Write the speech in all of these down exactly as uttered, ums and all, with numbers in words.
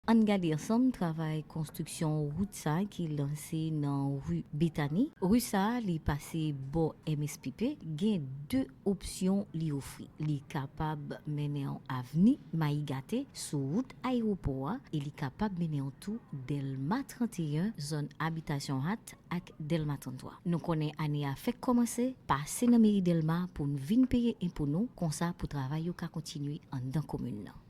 Ann gade ansanm travay konstriksyon wout sa a ki lanse nan ri Betani. Ri sa a, li pase bò M S P P, gen de opsyon li ofri. Li kapab mennen w avni Mayi Gate sou wout ayewopò a e li kapab mennen w tou Dèlma trannteyen, zòn abitasyon Hat ak Dèlma tranntwa. Nou konnen ane a fèk kòmanse, pase nan meri Dèlma pou n vin peye enpo nou, konsa pou travay yo ka kontinye anndan komin nan.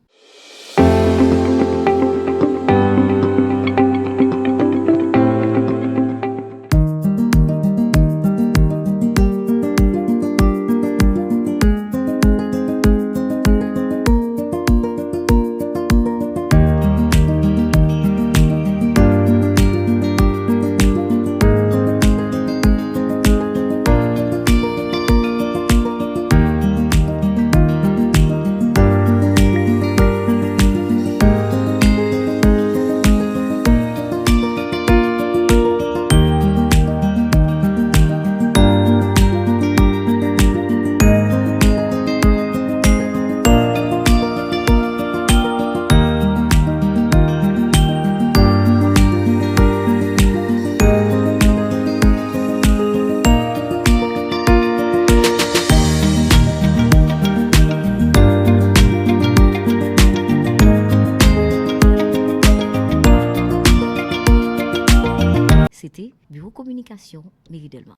Se te Biwo Kominikasyon Meri Dèlma.